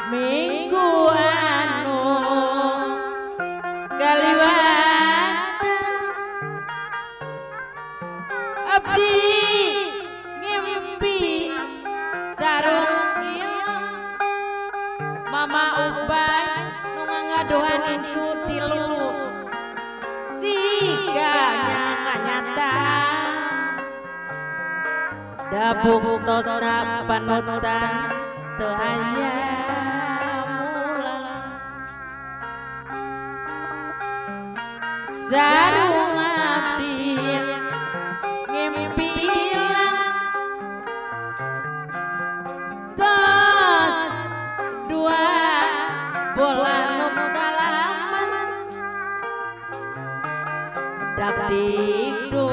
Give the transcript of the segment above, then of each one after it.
Minggu anu kaliwatan abdi ngimpi sarung ilang mama Ubay nu ngagaduhan incu tilu siganya kanyata dabung tosna panutan teu aya mula sarung abdi ngimpi ilang tos dua bola nu kalaman dak dikduk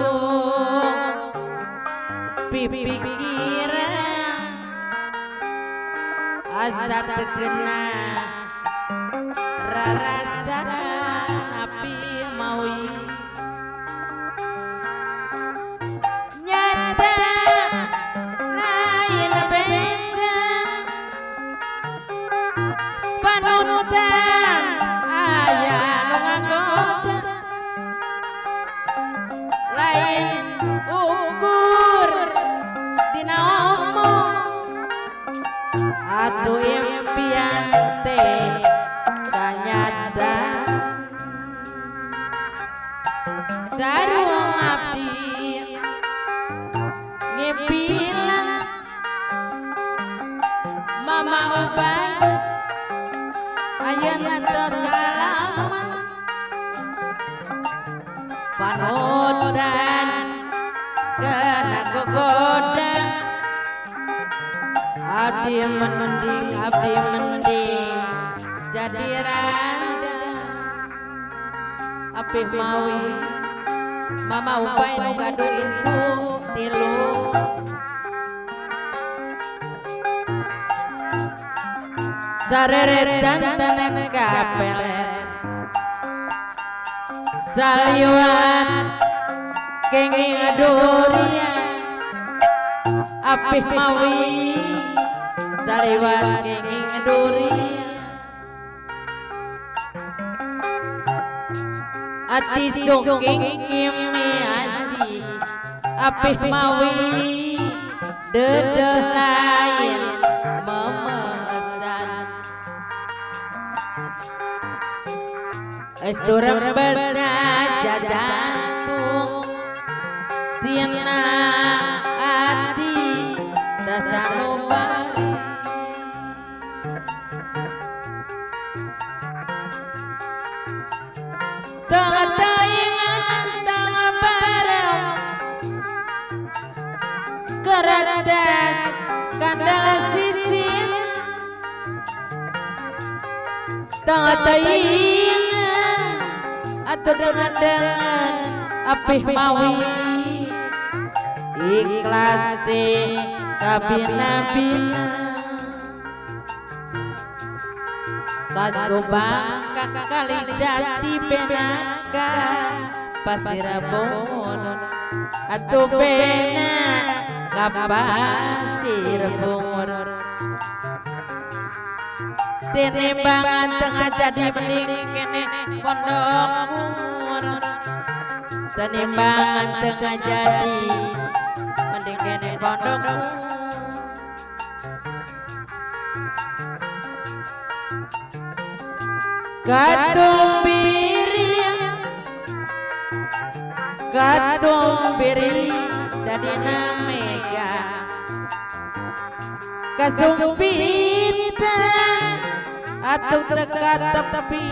pipikiran asa tekena rarasa napi mawi nyata lain beja panutan aya nu ngagoda lain ukur dina omong atuh impian teh kanyata sarung abdi ngimpilan mama Ubay ayeuna terkalaman panutan kena gogoda abdi mending jadi randa apih mawi mama Ubay nu gaduh incu tilu sareretan tanen kapelet saliwat kenging durian apih mawi saliwat kenging durian ati sungking kimiasi apih mawi dedeh lain memesan estu rembesna jajantung tina ati dasanubari tengah-tengah tengah bareng kerendan kandala sisi tengah-tengah atau dengan apih mawi ikhlas kabina-bina kasubang kali jati benaka pasir bungur atau bena kapasir bungur tinimbangan tengah jadi mending kene pondok umur tinimbangan tengah jadi mending kene pondok. Katung biri dadina mega kasumpitan atau teka tepi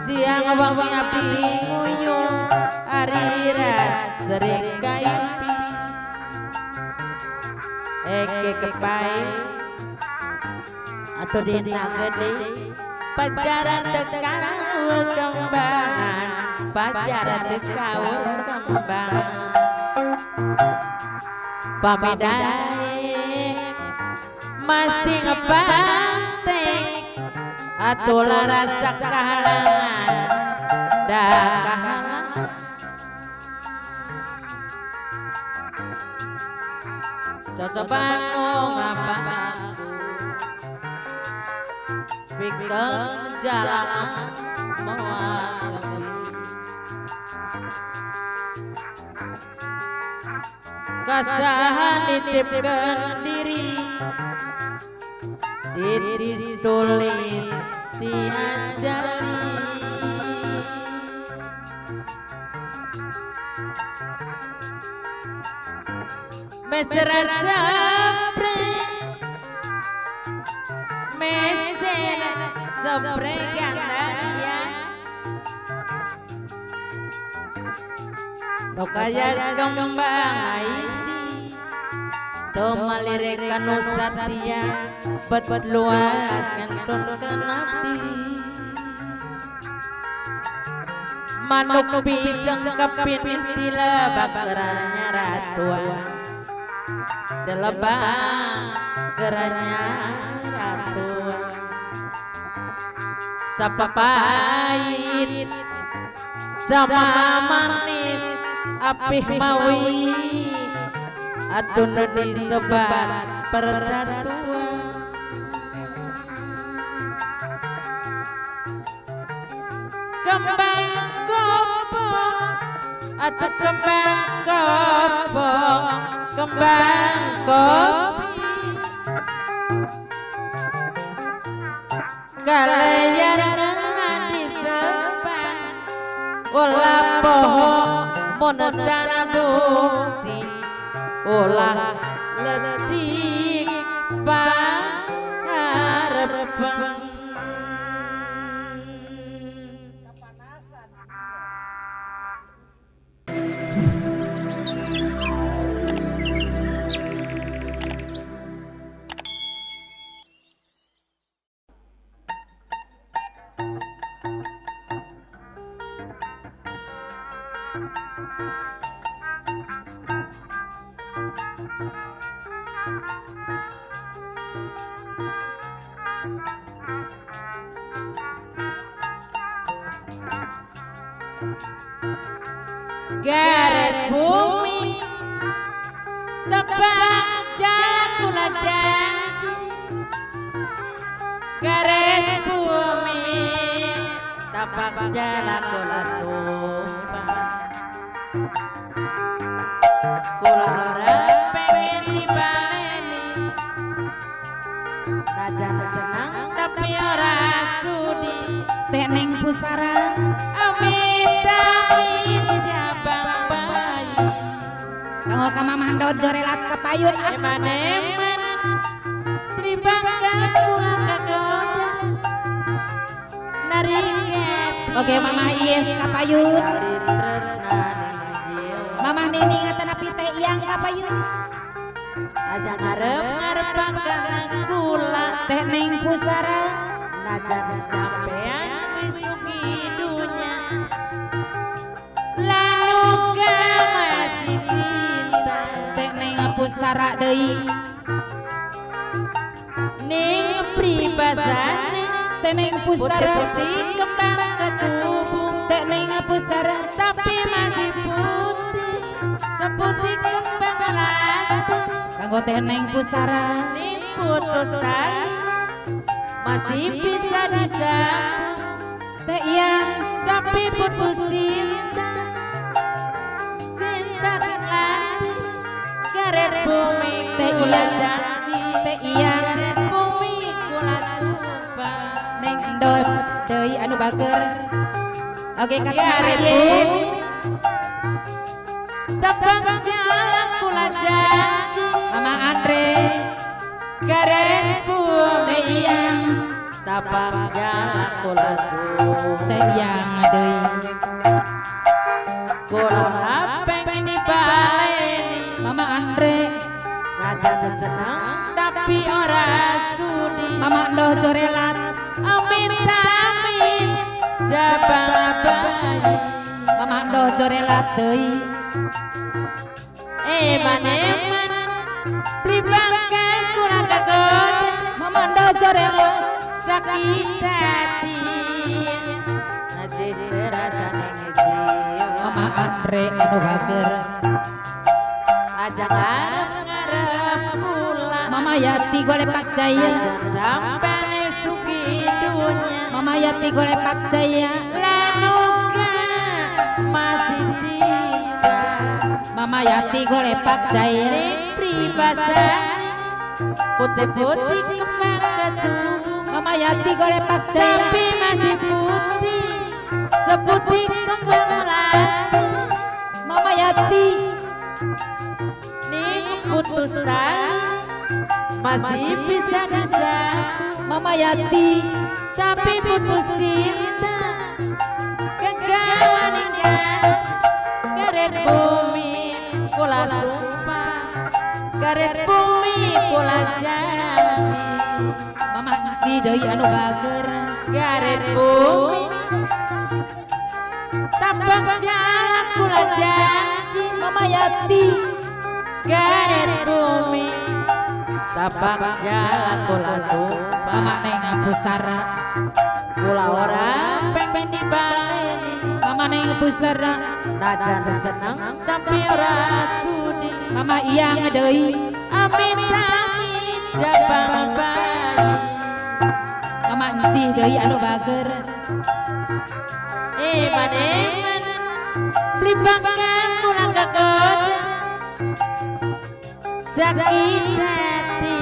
siang wangi api nguyung arira sering kaimpi eke kepai atau dina gede pacaran tekaul kembangan pacaran tekaul kembangan pamidai masih ngebanting atau rasa kahalangan dah kahalangan cocoban ngapa Pikeun jalma moal kebeli. Kasaha nitipkeun diri titis tulis ti anjali. Mesra sapre mesen sapre gandaria Tokayas kembang aiji Tomalire kanu satia Bet luas kantun kenabdi Manuk piceng kepin istilah bakeranya ratuan Delebang keranya ratuan Sapapait sama manis apih mawi atun disebat persatuan. Kembang kopo atau kembang kopo kembang kopi kalayan di sepan ulah poho mun can bukti ulah letik pangarepan. Garet bumi tebak jalan kula janji. Garet bumi tapak jalan kula sumpah. Kula harap pengen dibaleni najan senang tapi ora sudi. Teneng pusara amit amit jabang bayi kanggo ka Mamah Ndot gorelat kapayun eman-eman beli bangga kula kagoda nariket. Oke Mamah Ies kapayun Mamah Nini ngatanapi teh iyang kapayun aja ngarep-ngarep kana kula teneng pusara najan sampean wis sugih dunya lanuga masih cinta teneng pusara deui ning pribasane teneng pusara putih-putih kembang ketubung teneng pusara tapi masih putih seputih kembang melati kanggo teneng pusara ning putus tali masih bisa disambung teh iyang tapi putus cinta cinta lati garet bumi teh kula iyang janji teh iyang garet bumi kula sumpah neng endol deui anu bager. Oke kata garet bumi tebang jalan kula janji Mama Andre garet bumi teh iyang tapak jalan kula sumpah teh iyang deui kula pengen dibaleni Mama Andre najan seneng tapi ora sudi Mama Ndoh corelat amit amit jabang bayi Mama Ndoh corelat deui eman eman beli bangkai kula kagoda Mama Ndoh corelat sakit hati najis terasa ning jiwa Mama Andre anu bager aja ngarep-ngarep kula Mama Yati golepak jaya najan sampean sugih. Mama Yati golepak jaya lanuga masih cinta. Mama Yati golepak jaya ning pribasa putih-putih kembang kecubung. Mama Yati golepak jaya tapi masih putih seputih kembang melati. Mama Yati ning putus tali masih bisa disambung. Mama Yati tapi putus cinta kegawan hingga garet bumi kula sumpah, garet bumi kula janji. Mama si deui anu bager garet bumi tapak jalan kula janji. Mama Yati garet bumi tapak jalan kula sumpah. Mama neng pusara kula ora pengen dibaleni. Mama neng pusara najan seneng tapi ora sudi. Mama iyang deui amit amit jabang bayi. Mama encih deui anu bager eman eman beli bakal kula kagoda sakit hati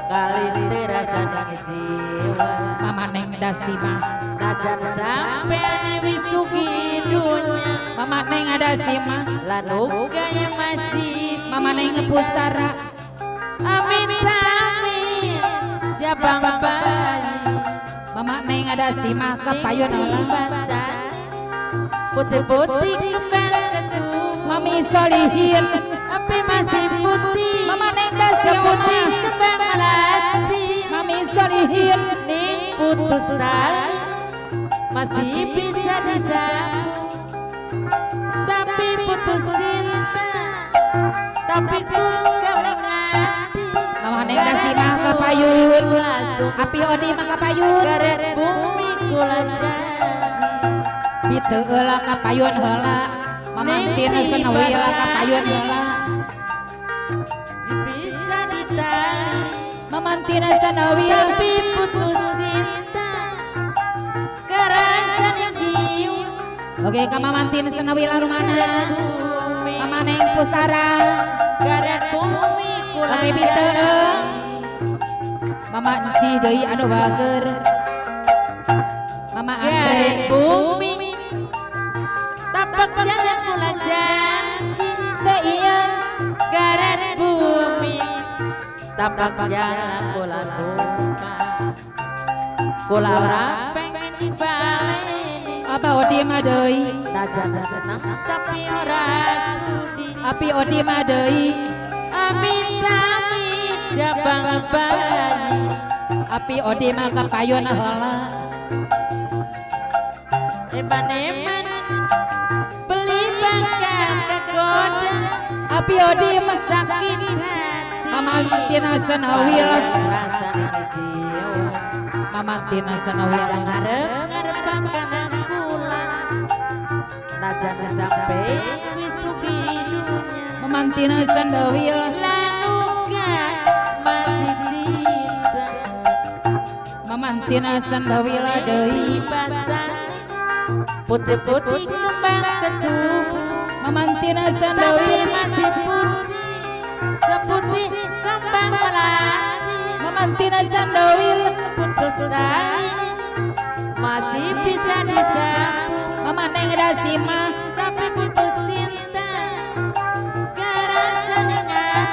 kalis terasa jiwa. Mama neng dasima najan sampean wis sugih dunya. Mama neng ada sima lan uga yang masih Mama neng pusara amit amit jabang bayi. Mama neng ada sima kapayun heula putih-putih kembang kecubung. Mami solihin tapi masih putih Mama neng dasima seputih kembang melati. Mami solihin ning putus tali masih bisa disambung. Tapi putus cinta tapi ku gak mati. Mama neng dasima kapayun api odi mah kapayun garet bumi kula janji. Biteu heula kapayun heula Mama tina senawila kapayun heula si bisa ditali. Mama tina senawila tapi putus cinta kerasa jiwa. Oke ka Mama tina senawila rumana Mama neng pusara garet bumi kula oke biteu Mama encih deui anu bager Mama garet Andre bumi tapak jalan kula janji. Seian garet bumi tapak jalan kula sumpah kula ora pengen dibaleni. Apa odi mah deui najan seneng tapi ora sudi. Api odi mah deui amit amit jabang bayi. Api odi mah kapayun heula eman eman beli bakal kegoda api odi mah sakit hati. Mama tina senawil rasane jiwa. Mama tina senawil ngarep ngarep kula najan sampe wis sugih dunya. Mama tina senawil lan uga masih cinta. Mama tina senawil deui putih-putih kembang kecubung. Mama tina tapi senawil masih putih seputih kembang melati. Mama tina senawil putus tali masih bisa disambung. Mama neng dasima tapi putus cinta kerasa dengan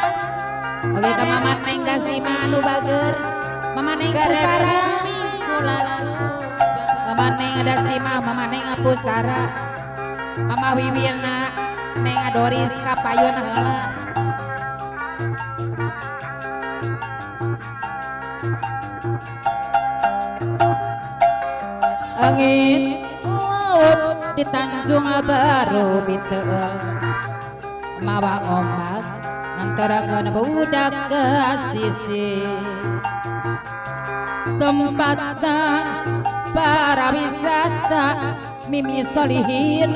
oke ka Mama neng dasima anu bager Mama neng pusara bumi kula Mama neng dasima Mama neng pusara Mama wiwina neng adoris kapayun heula angin laut di Tanjung Baru biteul mawa ombak nganterkeun budak ke sisi tempat para wisata Mimi Solihin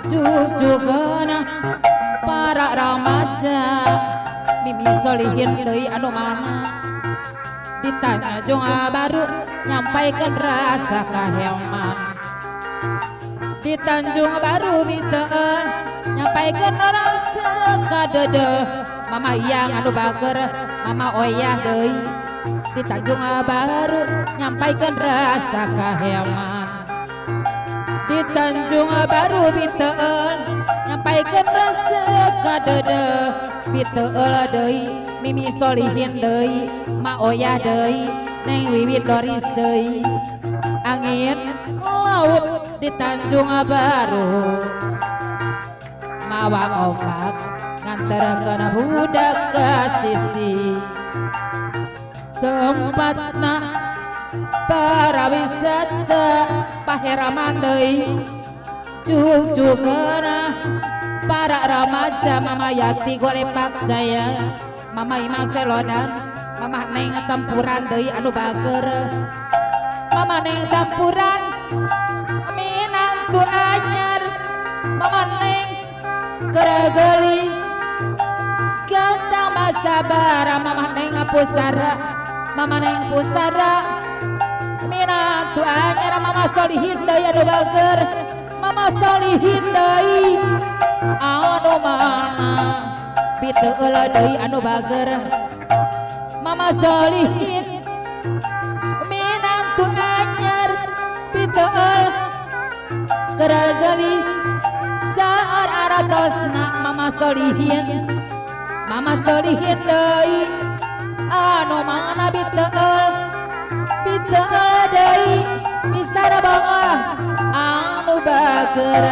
jujugeun para remaja Mimi Solihin deui anu mana di Di Tanjung Baru nyampaikan rasa kaheman. Di Tanjung Baru biteun nyampaikan rasa kadede. Mama yang anu bager, mama oyah deui. Di Tanjung Baru nyampaikan rasa kaheman. Di Tanjung Baru biteun nyampaikan rasa kadede. Biteul deui Mimi Solihin deui, Ma Oyah deui, Neng Wiwin Doris deui. Angin laut di Tanjung Baru mawa ombak nganterkeun budak ka sisi. Tempatna para wisata paheraman deui, jug-jugana para remaja. Mama Yati Golepak Jaya, Mama Imah Selodan, Mama Neng Tampuran deui anu bager. Mama Neng Tampuran minantu anyar, Mama Neng geus gantang sabara. Mama Neng Pusara, Mama Neng Pusara minantu anyar. Mama Solihin deui anu bager, Mama Solihin deui anu mana biteul deui anu bager. Mama Solihin minantu anyar biteul geus saeur aratosna. Mama Solihin, Mama Solihin deui anu mana biteul, biteul deui misara bawah anu bager.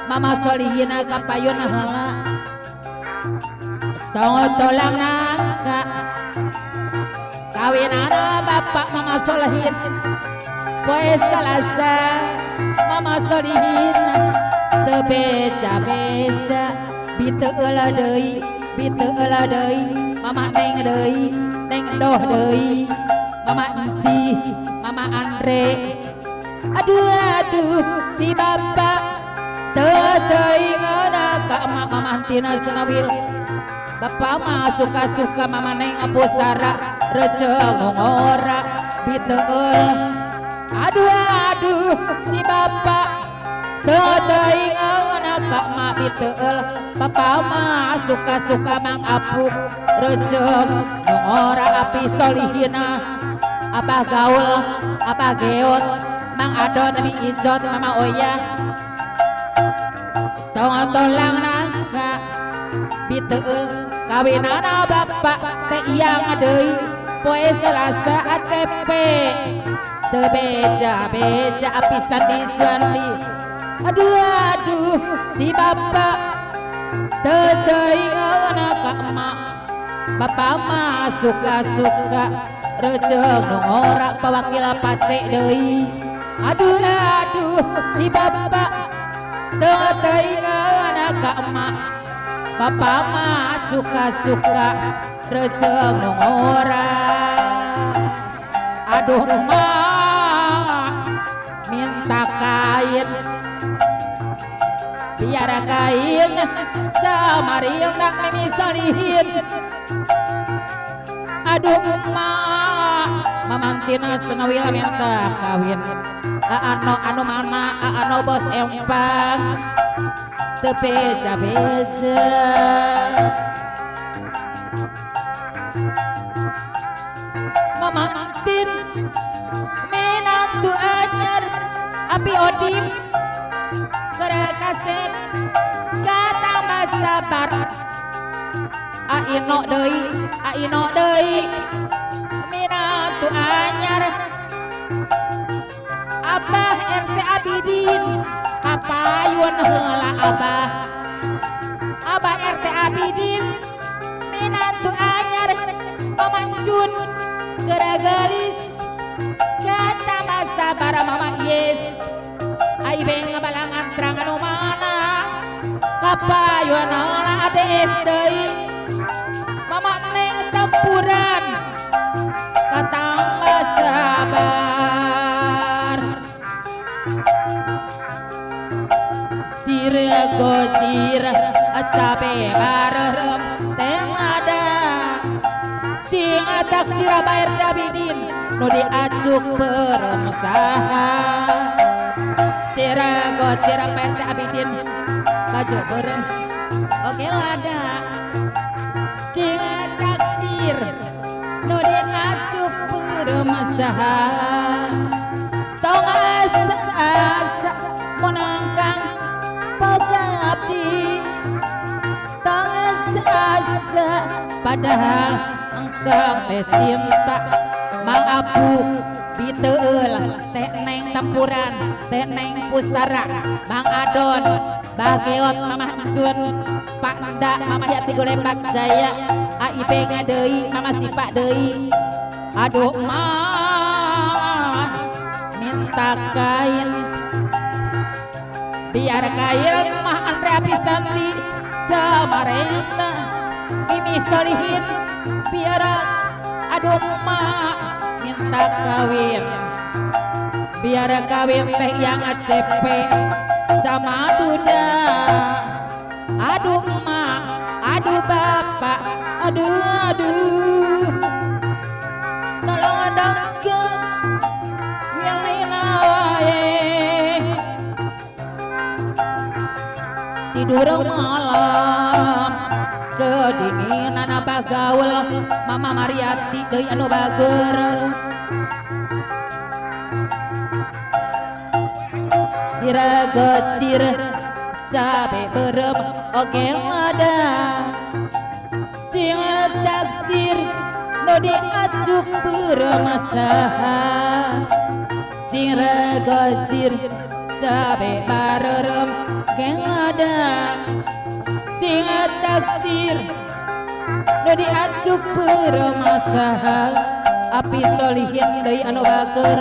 Mama Solihin kapayun heula tong tolang nangka kawinana bapak Mama Solihin poe Salasa. Mama Solihin teu beja-beja biteul deui, biteul deui. Mama Neng deui, Neng Doh deui, Mama Enci, Mama Andre. Aduh aduh si bapak teu teuingeuna ka emak. Mama Tina Senawil, bapak mah suka-suka. Mama Neng Pusara receng ngora biteul. Aduh aduh si bapak teu teuingeuna ka emak biteul. Bapak mah suka-suka. Mang Apuk receng ngora api solihina. Abah Gaul, Abah Geot, Mang Adon, Nabi Ijot, Mama Oya tong tolang nangka biteul kawinana bapak teh iyang deui poe Selasa ACP teu beja-beja api sandi suandi. Aduh aduh si bapak teu teuingeuna ka emak. Bapak mah suka-suka receng ngora pawakil pate deui. Aduh aduh si bapak teu teuingeuna ka emak. Bapak mah suka-suka receng ngora. Aduh emak minta kain biar kain samarinda Mimi Solihin. Aduh emak mamantina Senawila minta kawin anu anu mana anu bos empang teu beja-beja. Mama Entin menantu anyar api odim kaset kata sabar aino deui, aino deui minantu anyar. Abah RT Abidin kapayun heula abah, Abah RT Abidin minantu anyar. Mama Jun geus kata sabar. Mama Yes ai beng balangan terang anu mana kapayun heula ADS deui. Mama Neng Tempuran katambah sabar. Cire gocir cabe bareureum teh lada cing Cing taksir Pak RT Abidin nu diacuk beureum saha. Cirago cira Pak RT Abidin baju beureum oke lada. Cing taksir nu diacuk beureum saha. Tong asa-asa monangkang boga abdi. Tong asa-asa padahal engkau teh cinta. Mang Abu biteul teh neng tempuran teh neng pusara Bang Adon Bageot Mamah Encun Pak Nda Mamah Yati Golepak Jaya AIP deui Mama Sipa deui. Aduh mah minta kain biar kain mah Andre Apisanti Samarenda Mimi Solihin biar aduh mah minta kawin biar kawin teh yang ACP sama duda. Aduh emak, aduh bapak, aduh aduh tolong dong ke tidur malam kedinginan abah gaul Mama Mariati deui anu bager. Cira gocir cabe beureum oge lada. Cing taksir nu diacuk beureum saha. Cing gocir cabe bareureum ge lada. Sing taksir nu diacuk beureum saha. Api Solihin deui anu bager.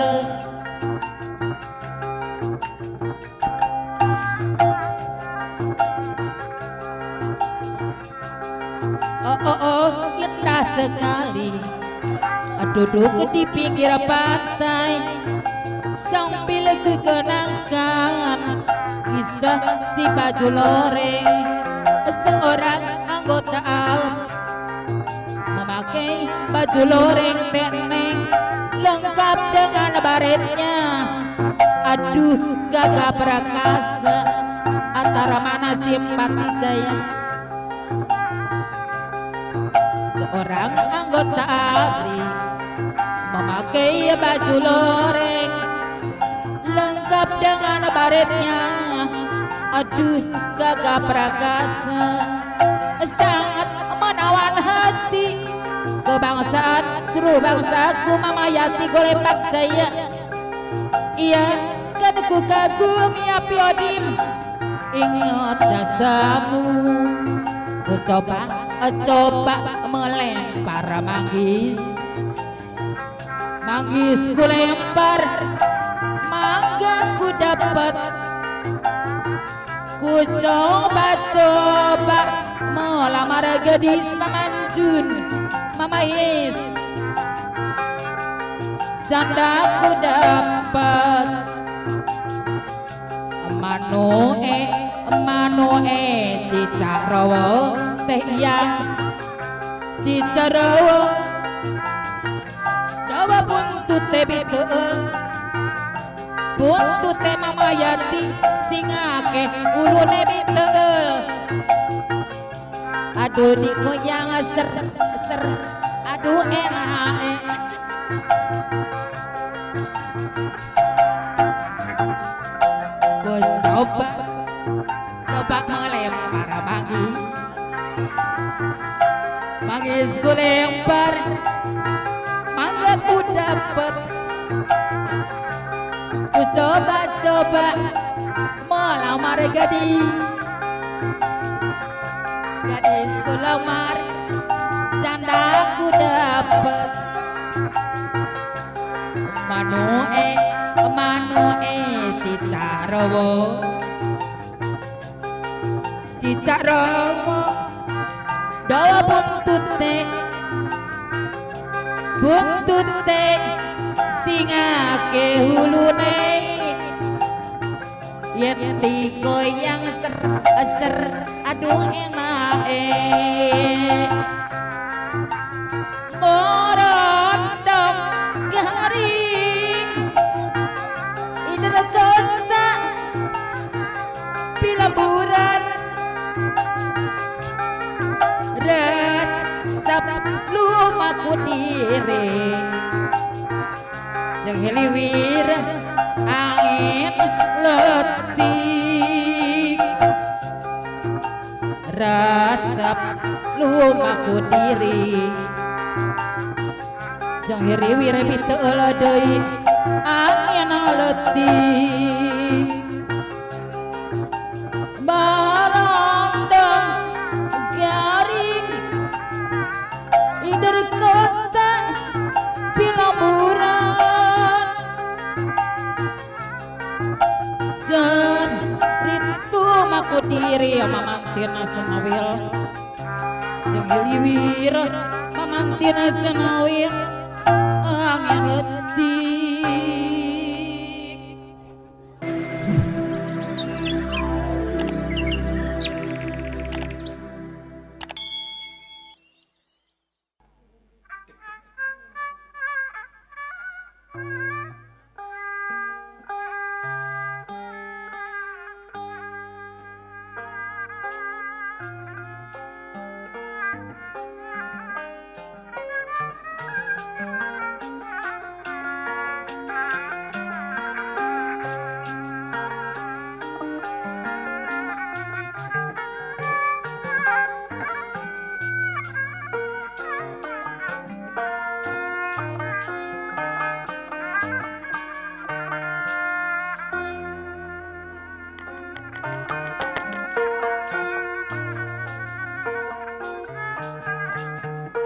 Oh oh oh indah sekali duduk di pinggir pantai sambil kekenangkan kisah si baju loreng. Seorang anggota ALM memakai baju loreng teneng lengkap dengan baretnya. Aduh gagah perkasa antara mana simpati jaya. Seorang anggota ABRI memakai baju loreng lengkap dengan baretnya. Aduh gagah perkasa sangat menawan hati. Kebangsaan seluruh bangsaku Mama Yati Golepak Jaya. Iya kan ku kagum ya Piodim ingat jasamu. Ku coba coba melempar manggis, manggis ku lempar mangga ku dapat. Ku coba-coba melamar gadis Mama Jun, Mama Yes, janda ku dapat. Manoe manoe Cicarawo teh yang Cicarawo dawa buntut teh biteul buntut teh Mama Yati sing akeh ulune biteul. Aduh dikoyang ser ser aduh enak. Ku coba coba melempar manggis, manggis ku lempar mangga ku dapet. Ku coba-coba melamar gadis, gadis ku lamar janda ku dapet. Manoe manoe Cicarawo Cicarawo dawa buntute buntute sing akeh hulune. Yen dikoyang ser ser aduh enake. Moro diri jeung hiliwir angin leutik resep lumaku diri jeung hiriwir piteul deui angin leutik barondong garing dari kota Pilamburan ritu maku diri mamantina senawil jeung hiliwir mamantina senawil angin leutik.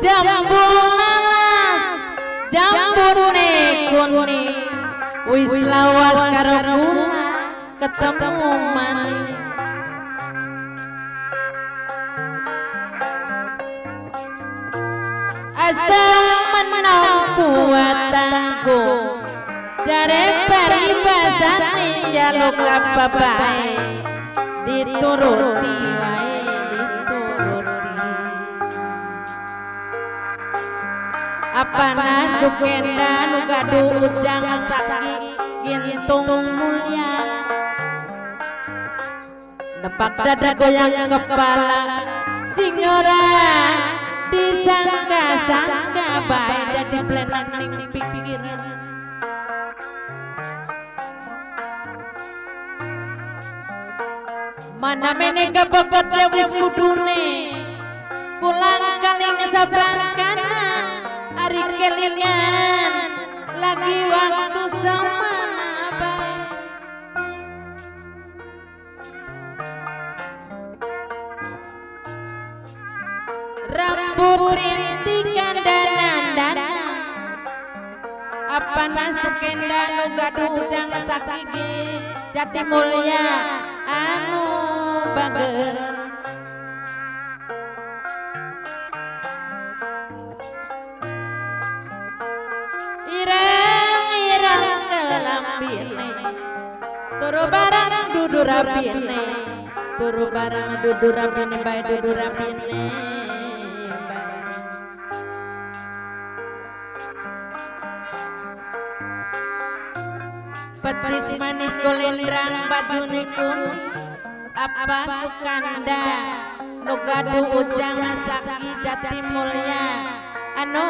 Jambu nanas, jambune kuning, wis lawas karo kula ketemu maning. Asa menang tua tanggung, jare paribasane njaluk apa bae dituruti wae dituruti. Apa nasukenda nu gaduh ujang saki gintung mulia nepak dada goyang kepala sing ora disangka-sangka bae dadi plenan ning pikiran. Mana mene kepepet wis kudune kulang kaling sabrang kana ari kelingan lagi waktu semana bae. Rambut rintikan danan-danan apa nasukenda nu gaduh ujang sakige jati mulya anu bager. Ireng-ireng kelambine turu barang dudu rapine turu barang dudu rapine bae dudu rapine. Petis manis golendrang bajune kuning apa sukanda nu gaduh ujang saki jati mulya anu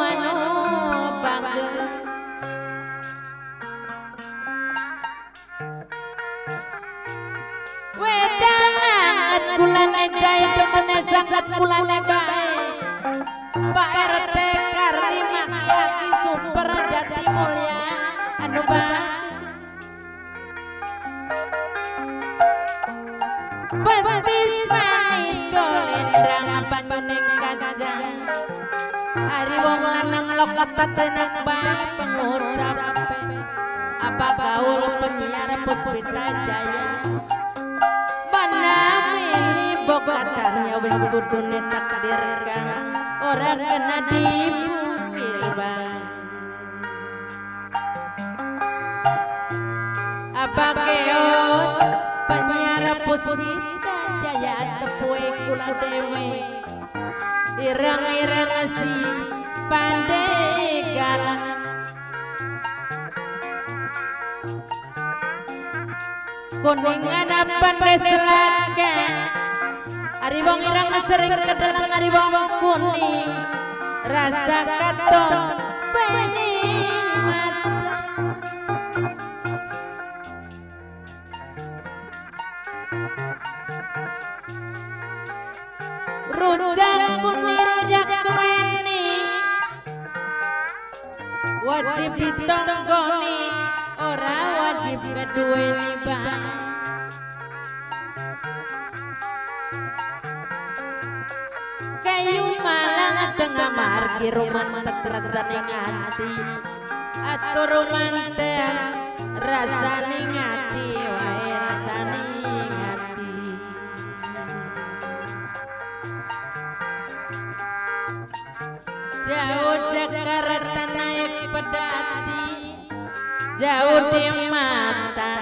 anu bager. Wedang anget kulane jae demene sanget kulane bae Pak RT Karni maki super jati mulya anu bae. Petis manis golendrang banyune kacang ari wong lanang lokot tenak bae pengucape apa gaul penyiar Puspita Jaya mana ini bokatannya wis kudune takdir kang ora kena dipungkir bae. Apa keot penyiar Puspita Jaya sepuhe kula dewe ireng-ireng si pandegalan kuningan pandai selaga ari wong ireng sering kedelang ari wong kuning Rasa katon pening mata. Rujak kunir rujak weni wajib ditonggoni ora wajib ngeduweni bang. Kayu malang tengah margi romantek rasane ngati atur romantek rasane ngati wae rasane ngati. Jauh Jakarta naik pedati, jauh di mata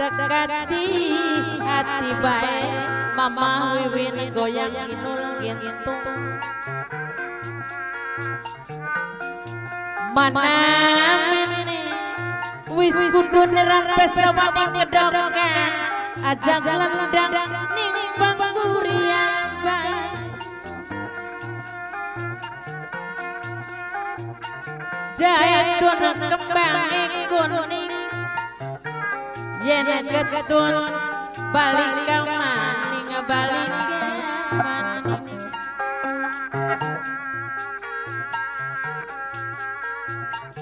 dekat di hati bae. Mama wiwin goyang inul gintung. Mana mene wis kudu nerampes sawaning ngedokan ajang lendang ning panggurian bae. Jaitun kembang kuning yen ketun balik ka maning balik ka maning.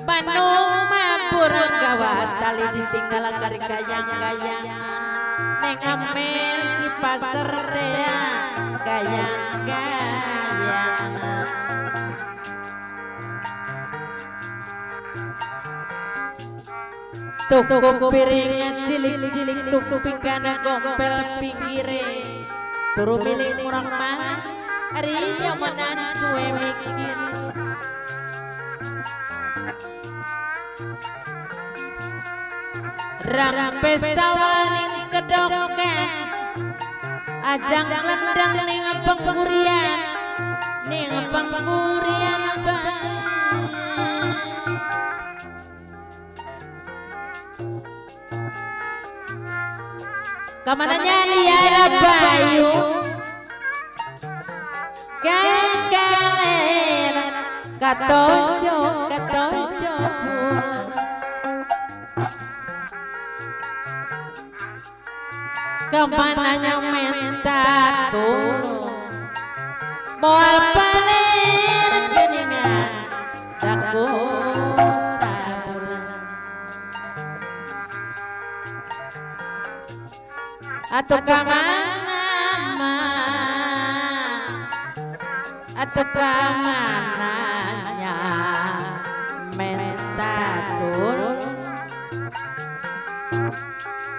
Bandung mabur gawat tali ditinggal kari kayang-kayang neng amel si pasar tea kayang-kayang. Tuku piringnya cilik-cilik tuku pinggan gompel pinggire turu milik murang mah ari nyamanan suwe mikir. Rampe sawaning kedokan ajang lendang ning penggurian ning penggurian bang. Kamana nyali ya Bayu kekalen katojo katojo bulan. Kamana minta tolong moal palir geningan takut sabulan. Atau kamana atau kamananya minta tolong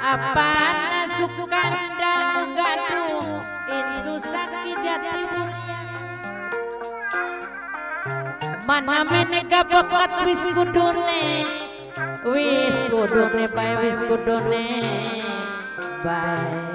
apa sukanda gaduh itu sakit jati mulia. Mana meneka pekat wis kudune bae wis kudune bae.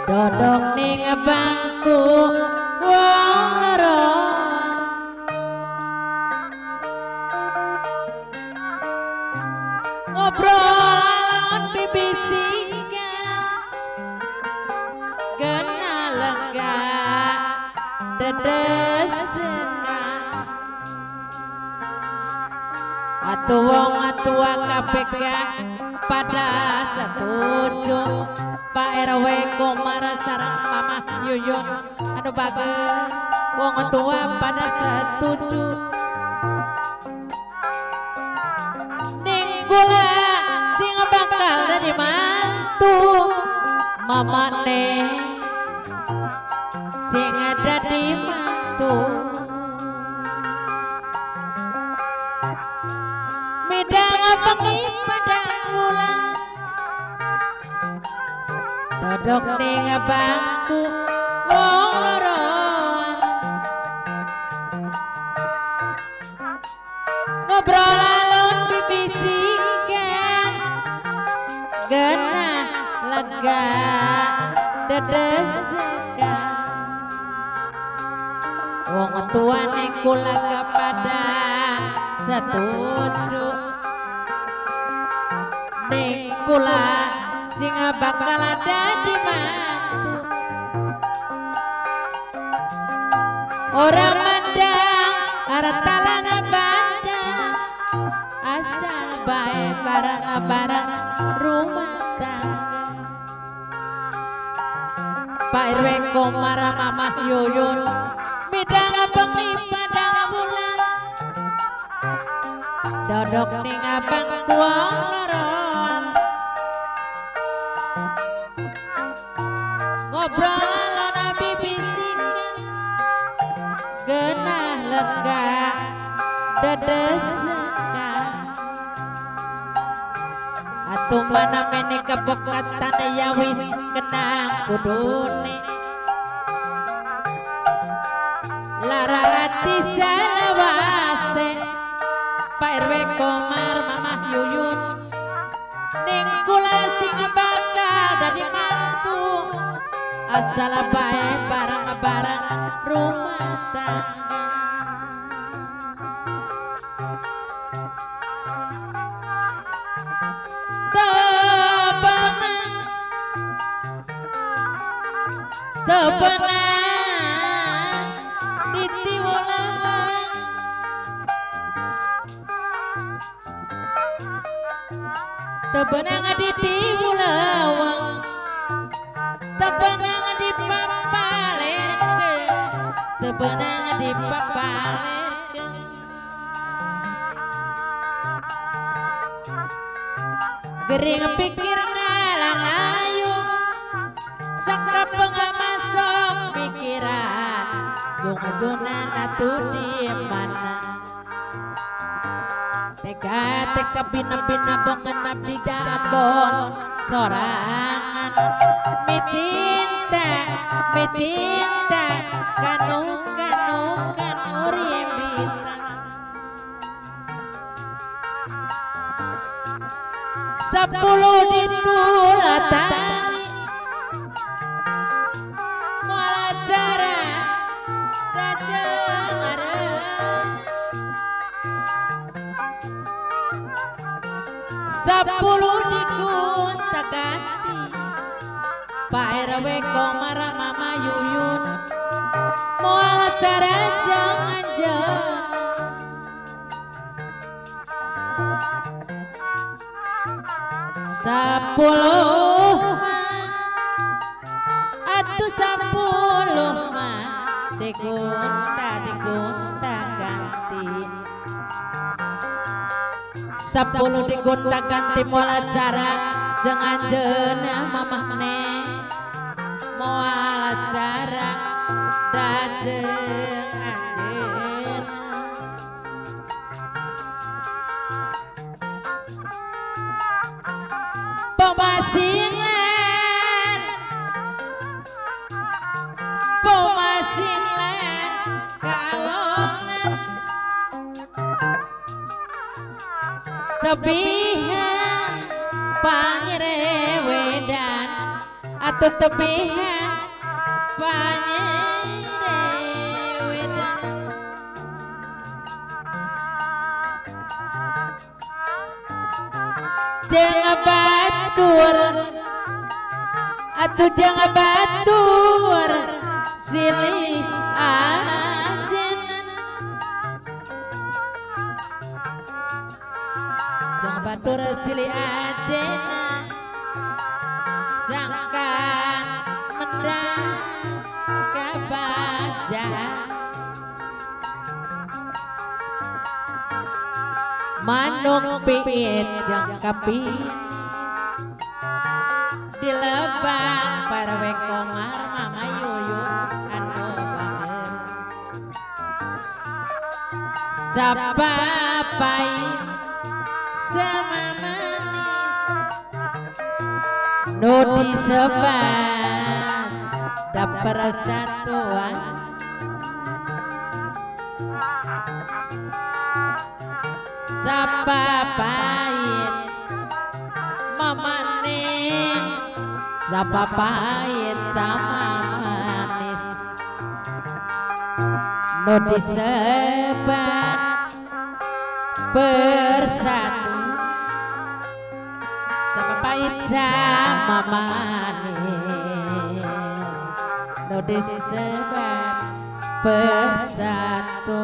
Dodok ning bangku wong loro ngobrol bibisikan kena lega dedesekan atuh wong tua KPK pada setuju. Pak RW Komar sareng Mama Yuyun anu bager wong tua pada setuju. Ning kula sing bakal dadi mantu mama neng dadi mantu midang bengi padang wulan dodok ning bangku wong loroan ngobrol alon bibisikan genah lega dedesekan wong tuane kula kepada setuju ning kula sing bakal dadi mantu ora mandang harta lan banda asal bae barang-barang rumah tangga. Pak RW Komar Mamah Yuyun midang bengi padang bulan dodok ning bangku wong loroan ngobrol lan bibisikan genah lega dedesekan atuh mana mene kebekatan ya wis kenang kudune lara ati salawase Pak RW Komar Mamah Yuyun ning kula sing bakal dadi mantu asal bae barang-barang rumah tangga. Tepenang ditiwulang tepenang ditiwulawang tepenang dipapalerkeun tepenang dipapalerkeun gering pikir ngalang ayu sakapeng masuk pikiran jung-jungan atuh di mana teka teka bina-bina bongan abdi dambon sorangan mi cinta kanu kanu kanu rimbitan 10 ditulatali moal cara dajeng areun 10 digonta ganti Pak RW Komar Mama Yuyun moal cara jangan jangan 10 mah atuh 10 mah digonta digonta ganti 10 digonta ganti moal cara jeung anjeunna mamah ne moal cara dajeng anjeunna pemasinglan pemasinglan kawongan tebihan panyerewedan atau tebihan panyerewedan jeung batur atuh jeung batur silih ajenan jeung batur silih ajenan sangkan mendang kabajan manuk piit jeung kapinis di lebang parwe Komar Mama Yuyun anu bager Sapa pahit sama manis nu disebat da persatuan. Sapa pahit mamanis, sapa pahit sama manis nu disebat bersatu. Sapa pahit sama manis nu disebat bersatu.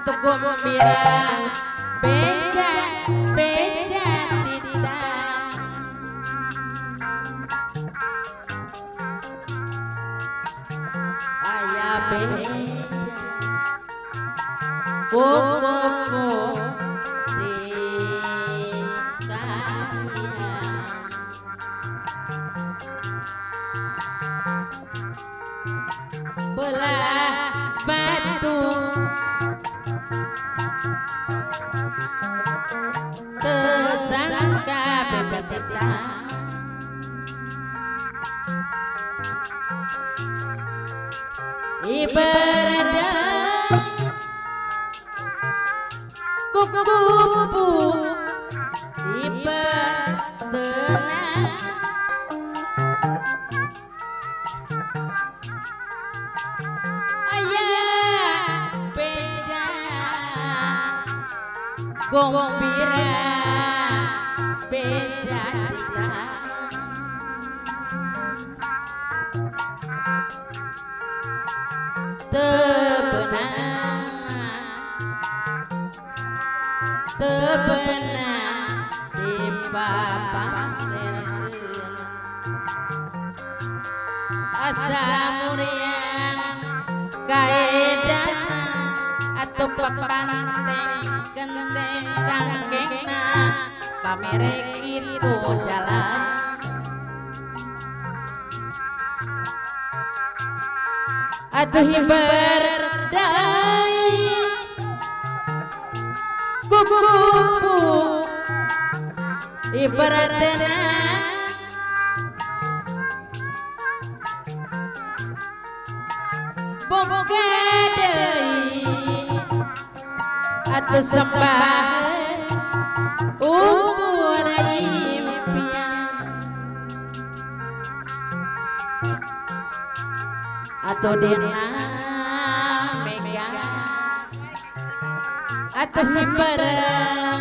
Atau gombira beja beja tita aya beja kukupu tikaya belah batu tersangka beja tita ibarat kukupu ibarat ayah beja gombira beja tita tebenang tebenang di papalerkeun asa muriang kaedana atau papanteng genteng canggengna pamere kitu jalan aduh berdai kukupu ibaratna boga deui atuh sembah ukur impian atau dina mega atau hiperlah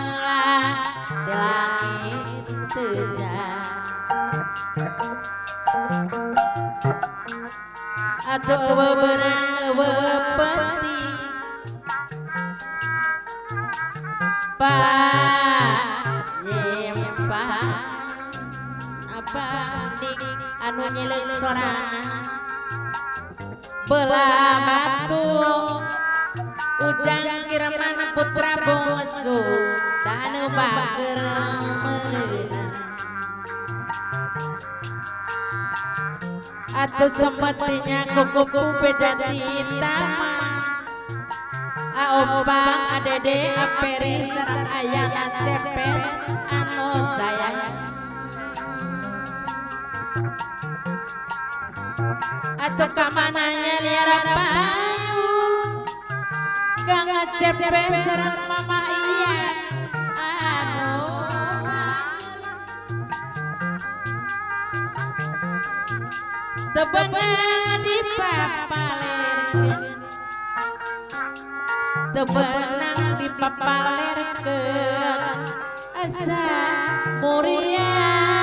di langit teja atau beberang bepeti panyempan apa ning anu nyelek sorangan belah batu Ujang Kirmana putra bungsu danu bager meureunna atuh semestinya kukupu beja tama aopang adede aperi sareng ayang acepet anu sayang atuh kamananya liar payu Kang Acepet sareng Mama iya anu tebenang di papalerkeun tebenang di papalerkeun asa muriang.